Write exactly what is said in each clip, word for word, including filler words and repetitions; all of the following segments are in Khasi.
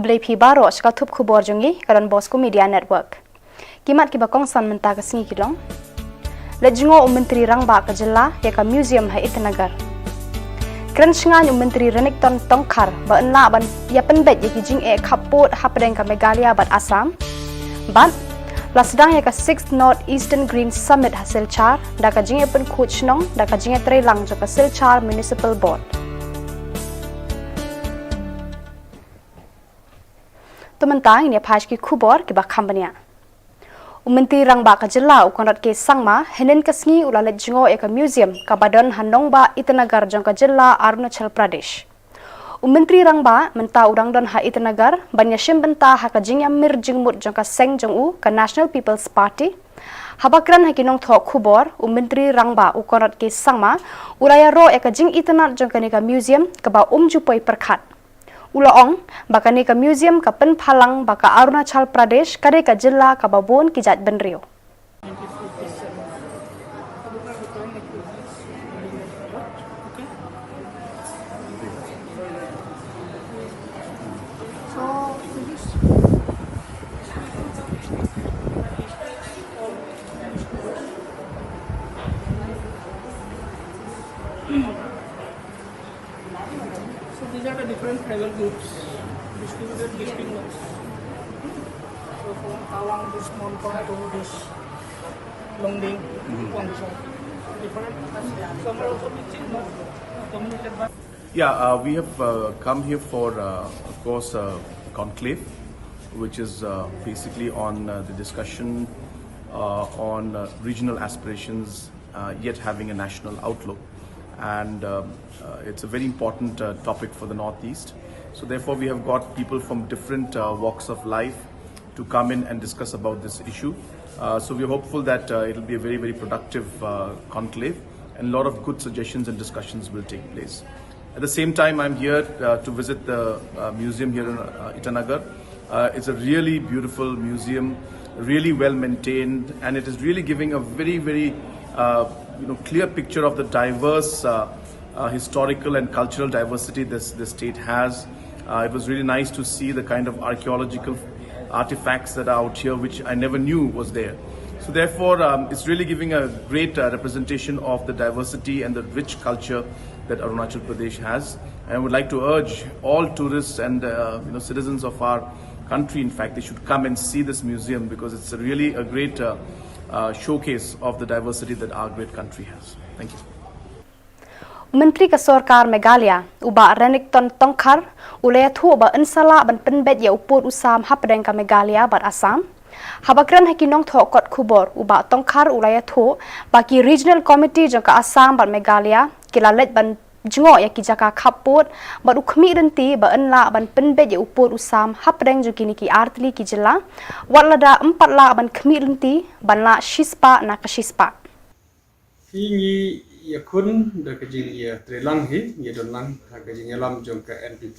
Khublei phi baroh sha ka thup khubor jong ngi ka Don Bosco Media Network. Ki mat kiba kongsan mynta ka sngi ki long: Leit jngoh u Myntri Rangbah ka jylla ïa ka museum ha Itanagar. Kren shngaiñ u Myntri Renikton Tongkhar ba yn lah ban ïa pynbeit ïa ki jingeh khappud hapdeng ka Meghalaya bad Assam. Bad la sdang ïa ka Sixth North Eastern Green Summit ha Silchar da ka jingïapynkhuid shnong da ka jingïatreilang jong ka Silchar Municipal Board. To mynta ngin ïa phai sha ki khubor kiba kham bniah. U Myntri Rangbah ka jylla u Conrad K Sangma hynnin ka sngi u la leit jngoh ïa ka museum kaba don ha nongbah Itanagar jong ka jylla Arunachal Pradesh. U Myntri Rangbah mynta u dang don ha Itanagar ban ïashim bynta ha ka jingïamir jingmut jong ka seng jong u ka National People's Party. Haba kren ha ki nongthoh khubor, u Myntri Rangbah u Conrad K Sangma u la ïaroh ïa ka jingitynnad jong kane ka museum kaba um ju poi pyrkhat. U la ong ba kane ka museum ka pynpaw lang ba ka Arunachal Pradesh ka dei ka jylla kaba bun ki jaitbynriew. So these are the different tribal groups distributed between us. So from Tawang, this Montong to this Longding, Wangchong. Different. Some are also mixing, not dominated by. Yeah, uh, we have uh, come here for, uh, of course, uh, conclave, which is uh, basically on uh, the discussion uh, on uh, regional aspirations uh, yet having a national outlook. And um, uh, it's a very important uh, topic for the Northeast. So therefore, we have got people from different uh, walks of life to come in and discuss about this issue. Uh, so we're hopeful that uh, it'll be a very, very productive uh, conclave, and a lot of good suggestions and discussions will take place. At the same time, I'm here uh, to visit the uh, museum here in uh, Itanagar. Uh, it's a really beautiful museum, really well maintained, and it is really giving a very, very uh, you know, clear picture of the diverse uh, uh, historical and cultural diversity this, this state has. Uh, it was really nice to see the kind of archaeological artifacts that are out here, which I never knew was there. So therefore, um, it's really giving a great uh, representation of the diversity and the rich culture that Arunachal Pradesh has. And I would like to urge all tourists and uh, you know, citizens of our country, in fact, they should come and see this museum because it's really a great uh, uh, showcase of the diversity that our great country has. Thank you. U Myntri ka Sorkar Meghalaya, u Bah Renikton Tongkhar, u la ïathuh ba yn sa lah ban pynbeit ïa u pud u sam hapdeng ka Meghalaya bad Assam. Haba kren ha ki nongthoh kot khubor, u Bah Tongkhar u la ïathuh ba ki Regional Committee jong ka Assam bad Meghalaya ki la leit ban jngoh ïa ki jaka khappud bad u khmih lynti ba yn lah ban pynbeit ïa u pud u sam hapdeng jong kine ki artylli ki jylla, wat lada ym pat lah ban khmih lynti ban lah shispah na ka shispah. Hi ngi ïakhun da ka jingïatreilang hi, ngi don lang ha ka jingïalam jong ka N P P,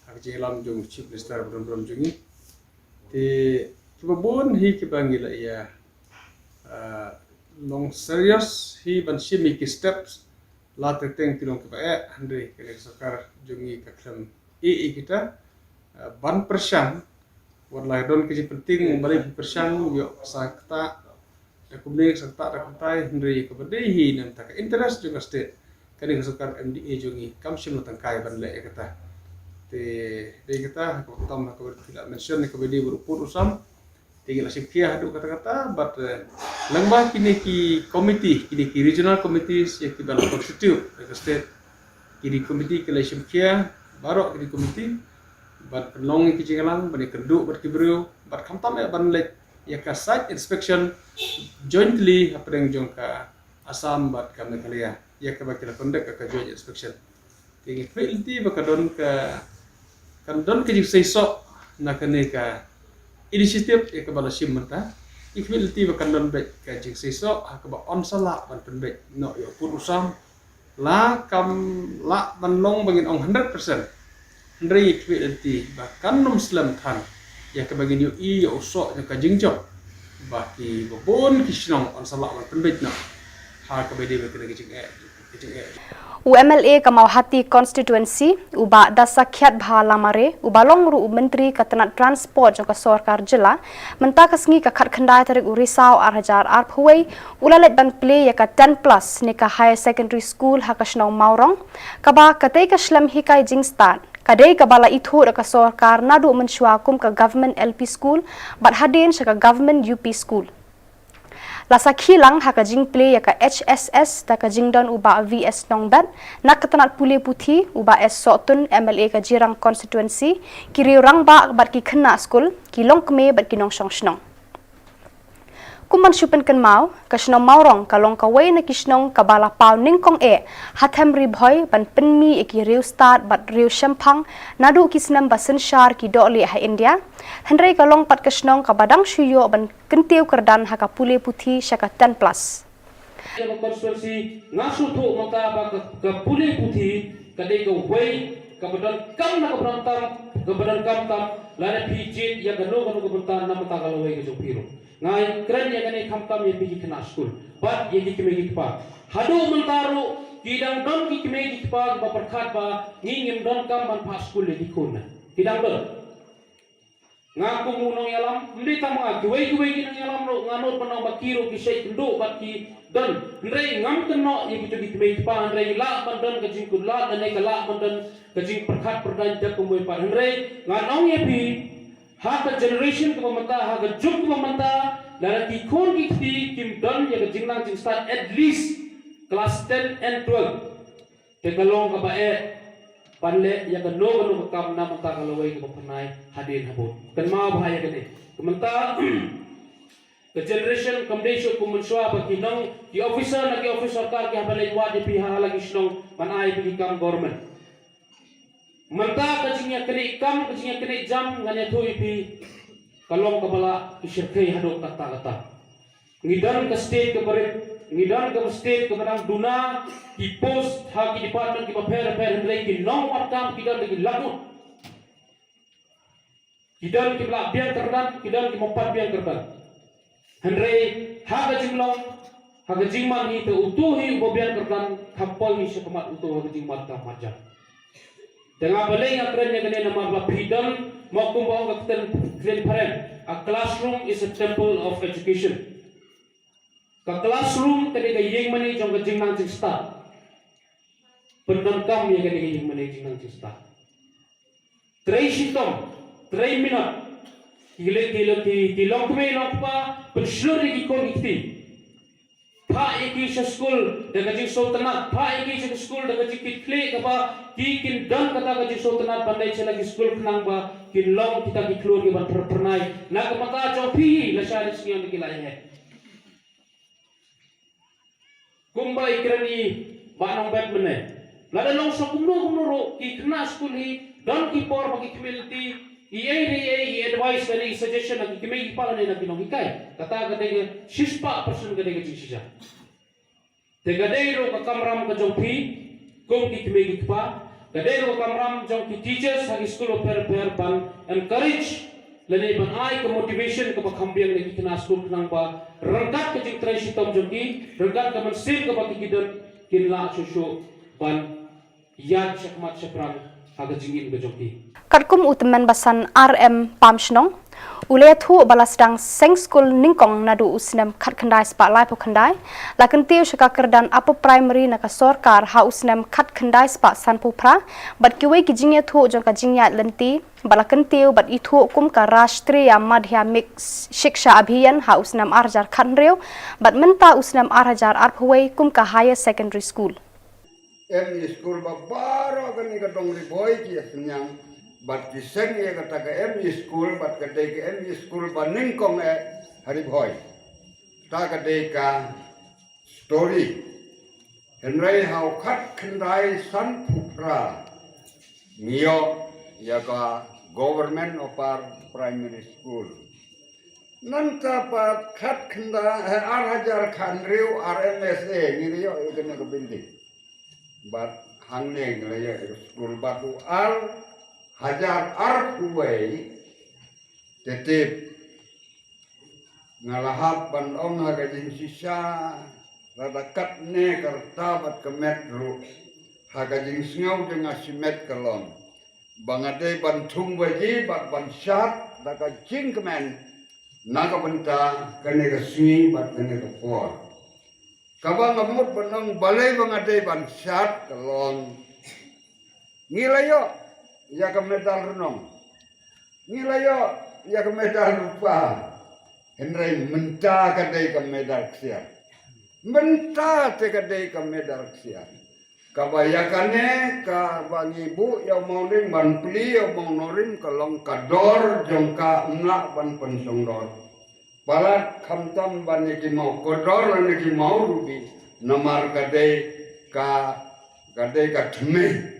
ha ka jingïalam jong Chief Minister ba don burom jong ngi. Te kiba bun hi kiba ngi la ïa ah, long serious hi ban shim ïa ki steps, la teng teng ki long kiba eh, hynrei kane ka sorkar jong ngi ka khlem ïeh ïa kita ah, ban pyrshang. Wat la don ka jingpynting balei pyrshang, ïoh sa kata da kumne, sa kata da kumtai, hynrei kaba dei hi na ka bynta ka interest jong ka state, kane ka sorkar M D A jong ngi kam shym la tyngkai ban leh ïa kata. Te dei kata, kaba tam, kaba phi la mention, kaba dei bad u pud u sam. Te ngi la shim khia haduh katta katta, bad eh, lyngba kine ki committee, kine ki regional committees ïa kiba la constitute da ka state. Kine committee ki la shim khia baroh kine committee ban pynlong ïa ki jingïalang, ban ïakynduh bad ki briew, bad khamtam eh ban leit ïa ka site inspection jointly hapdeng jong ka Assam bad ka Meghalaya, ïa kaba ki la conduct ka joint inspection. Te ngi khmih lynti ba ka don ka, kan don ka jingseisoh na kane ka initiative ïa kaba la shim mynta. Ngi khmih lynti ba kan don beit ka jingseisoh ha kaba yn sa lah ban pynbeit noh ïa u pud u sam. La kam lah ban long ba ngin ong hundred percent. Hynrei ngi khmih lynti ba kan nym slem than ïa kaba ngin ïohi ïa u soh jong ka jingjop ba kiba bun ki shnong yn sa lah ban pynbeit noh ha kaba dei ba kane ka jingeh. U M L A ka Mawhati Constituency, u Bah Dasakhiatbha Lamare, uba long ruh u Myntri ka tnat Transport jong ka Sorkar Jylla, mynta ka sngi ka khatkhyndai tarik u Risaw ar hajar arphew wei, u la leit ban plie ïa ka ten plus ne ka Higher Secondary School ha ka shnong Mawrong, kaba katei ka shlem hikai jingstad ka dei kaba la ithuh da ka sorkar naduh mynshuwa kum ka Government L P School bad hadien sha ka Government U P School. La sakhi lang ha ka jingplie ïa ka H S S da ka jingdon u Bah V S Nongbet na ka tnat pule puthi, u Bah S Sohtun, M L A ka Jirang Constituency, ki riew rangbah bad ki khynnah skul, ki longkmie bad ki nongshong shnong. Kum ban shu pynkynmaw, ka shnong Mawrong ka long kawei na ki shnong kaba la paw nyngkong eh ha them Ri Bhoi ban pynmih ïa ki riew stad bad riew shemphang naduh ki snem ba synshar ki dohlieh ha India. Hynrei ka long pat ka shnong kaba dang shu ïoh ban kyntiew kyrdan ha ka pule puthi sha ka ten plus. Ka constituency nga shu thuh mynta ba ka, ka pule puthi ka dei kawei kaba donkam na ka bynta, kaba donkam tam lada phi jied ïa kano kano ka bynta na bynta ka lawei ka jong phi ruh. Nga kren ïa kane khamtam ïa phi ki khynnah skul bad ïa ki kmie ki kpa. Haduh mynta ruh ki dang don ki kmie ki kpa kiba pyrkhat ba ngi ngim donkam ban phah skul ïa ki khun na. Ki dang don. Nga kum u nongïalam, ym dei tang ma nga, kiwei kiwei ki nongïalam ruh, nga nud ban ong ba ki ruh ki shait kynduh bad ki don. Hynrei ngam kynnoh ïa kito ki kmie ki kpa, hynrei lah ban don ka jingkutlad lane ka lah ban don ka jingpyrkhat pyrdaiñ da kumwei pat. Hynrei ngan ong ïa phi, ha ka generation kaba mynta, ha ka juk kaba mynta, lada ki khun ki kti kim don ïa ka jingnang jingstad at least class ten and twelve. Te ka long kaba eh ban leh ïa kano kano ka kam na bynta ka lawei kaba phyrnai hadien habud. Kynmaw bha ïa kane. Ka mynta ka generation kam dei shuh kum mynshuwa ba ki nong, ki officer na ki office sorkar ki hap ban leit wad ïa phi ha la ki shnong ban ai ïa phi ki kam government. Mynta ka jingïaknieh kam, ka jingïaknieh jam ngan ïathuh ïa phi, ka long kaba la ki shyrkhei haduh katta katta. Ngi don ka state kaba rit, ngi don ka state kaba dang duna ki post ha ki department kiba pher pher, hynrei ki nongwad kam ki don da ki lak ngut. Ki don kiba lah biang kyrdan, ki don kiba ym pat biang kyrdan. Hynrei ha ka jinglong, ha ka jingman hi te uto hi uba biang kyrdan, kham poi hi sha khmat uto ha ka jingmad kam mad jam. Te nga balei nga kren ïa kane namar ba phi don, mo kumba ong ka ktien, ktien phareng, a classroom is a temple of education. Ka classroom ka dei ka ïingmane jong ka jingnang jingstad. Pyndonkam ïa ka dei ka ïingmane jingnang jingstad. Trei shitom, trei minot. Ki leh, ki leh, ki, ki longkmie longkpa, pynshlur ïa ki khun ki kti. Phah ïa ki sha skul da ka jingsngewtynnat, phah ïa ki sha skul da ka jingkitkhlieh kaba ki kin don kata ka jingsngewtynnat ban leit sha la ki skul khnang ba kin long kita ki khlur kiban phyrnai. Na ka bynta jong phi, lashai lashisngi ong ki la ïaid. Kumba i kren i Bah Nongbet mynne. Lada long sa kumno kumno ruh, ki khynnah skul hi don ki por ba ki khmih lynti, i ei re ei, i advice lane i suggestion na ki kmie ki kpa lane na ki nonghikai. Kata ka dei ka shispah percent ka dei ka jingshisha. Te ka dei ruh ka kamram ka jong phi kum ki kmie ki kpa, ka dei ruh ka kamram jong ki teachers ha ki skul bapher bapher ban encourage lane ban ai ka motivation kaba kham biang na ki khynnah skul khnang ba ryngkat ka jingtrei shitom jong ki, ryngkat ka mynsiem kaba ki, ki don, kin lah shuh shuh ban ïaid shakhmat shaphrang ha ka jingim ka jong ki. Katkum u tymmen basan R M Pamshnong, u la ïathuh ba la sdang seng skul nyngkong naduh u snem khatkhyndai spah laiphew khyndai, la kyntiew sha ka kyrdan upper primary na ka sorkar ha u snem khatkhyndai spah sanphew phra, bad kiwei ki jingïathuh jong ka jingïaid lynti ba la kyntiew bad ithuh kum ka Rashtriya Madhyamik Shiksha Abhiyan ha u snem ar hajar khathynriew, bad mynta u snem ar hajar arphew wei kum ka Higher Secondary School. M E school ba baroh kane ka dong Ri Bhoi ki ïa synñiang, bad ki seng ïa kata ka M E school, bad ka dei ka M E school ba nyngkong eh ha Ri Bhoi. Ta ka dei ka story. Hynrei ha u khatkhyndai sanphew phra ngi ïoh ïa ka Government Upper Primary School. Nangta pat khatkhyndai, eh, ar hajar khathynriew R M S A ngi la ïoh ïa kane ka building. Bad hangne ngi la ïoh ïa ka skul bad u ar hajar arphew wei te tip. Nga la hap ban ong ha ka jingshisha, lada katne ka rta bad ka met ruh, Ha ka jingsngew jong nga shimet ka long ba nga dei ban thung baji bad ban shad da ka jingkmen na ka bynta kane ka sngi bad kane ka por. Kaba nga mut ban ong balei ba nga dei ban shad ka long, ngi la ïoh ïa ka medal rnong, ngi la ïoh ïa ka medal rupa, hynrei mynta ka dei ka medal ksiar. Mynta te ka dei ka medal ksiar. Kaba ïa kane kaba ngi buh ïa u Mawlyng ban plie ïa u Mawnorim ka long ka dor jong ka, ym lah ban pynshongdor. Palat khamtam ban ïa ki maw kordor lane ki maw rubi, namar ka dei ka, ka dei ka thymmei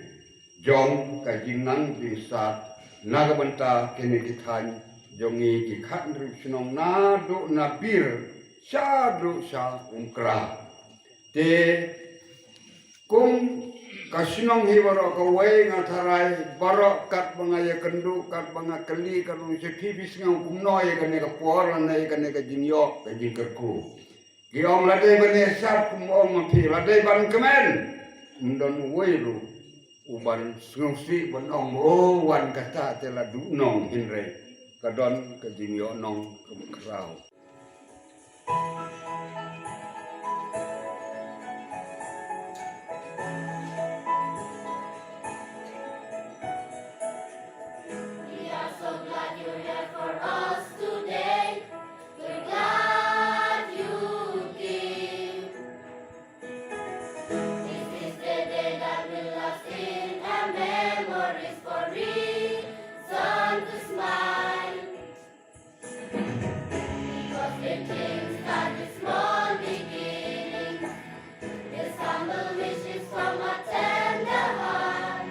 jong ka jingnang jingsat na ka bynta kine ki thaiñ jong ngi ki khathynriew shnong, naduh na Bir shaduh sha Umkra. Te kum ka shnong hi baroh kawei, nga tharai baroh katba nga ïakynduh, katba nga kylli, katba nga sngewthuh, phi sngew kumno ïa kane ka por lane ïa kane ka jingïoh ka jingkyrkhu. Ki ong lada ban ïasat, kum ong ma phi, lada ban kmen, ym don uwei ruh uban sngewsih ban ong, oh, wan kata te la duh nong, hynrei ka don ka jingïoh nong kaba khraw. We are so glad you're here for us today. We're glad you came. This is the day that will last in our memories for reason to smile. Because great things start with small beginnings. This humble wish is from a tender heart.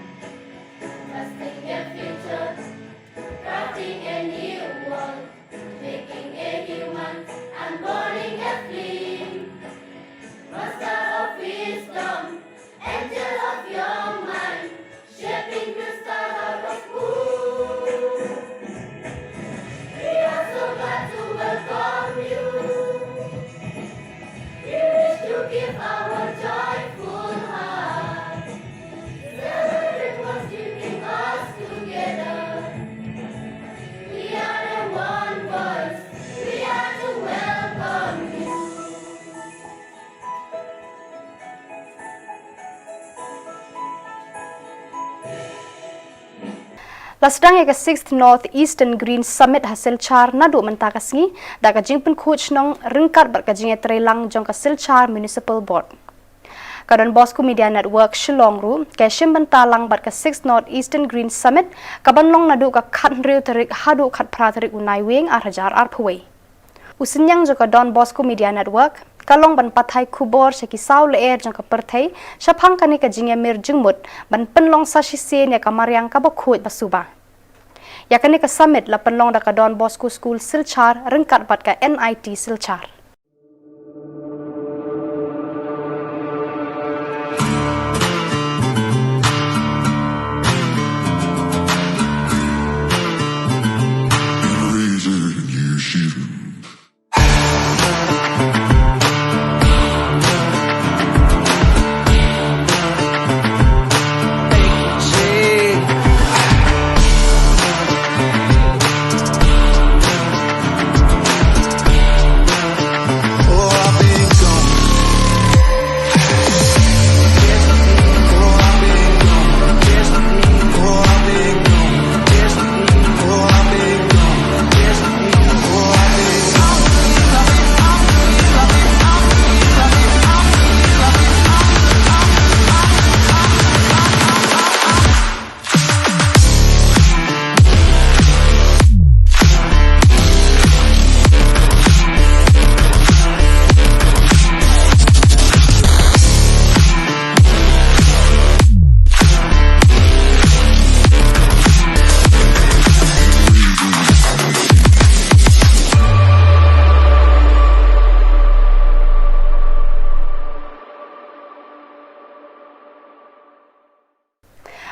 Trusting a future, crafting a new world, making a human and burning a flame. Master of wisdom, angel of your mind, shaping crystal out of wood. We are so glad to welcome you. We wish to give our joyful heart. Celebrate what's bringing us together. We are in one voice. We are to welcome you. La sdang ïa ka Sixth North Eastern Green Summit ha Silchar naduh mynta ka sngi, da ka jingpynkhuid shnong ryngkat bad ka jingïatreilang jong ka Silchar Municipal Board. Ka Don Bosco Media Network Shillong ruh ka shim bynta lang bad ka Sixth North Eastern Green Summit, kaban long naduh ka khathynriew tarik haduh khatphra tarik u Naiwieng ar hajar arphew wei. U synñiang jong ka Don Bosco Media Network ka long ban pathai khubor sha ki saw lyer jong ka pyrthei shaphang kane ka jingïamir jingmut ban pynlong sa shisien ïa ka mariang kaba khuid ba suba. Ïa kane ka summit la pynlong da ka Don Bosco School Silchar ryngkat bad ka N I T Silchar.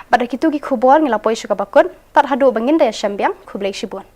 Bad da kitu ki khubor ngi la poi sha kaba kut, tad haduh ba ngin da ïashem biang, khublei shibun.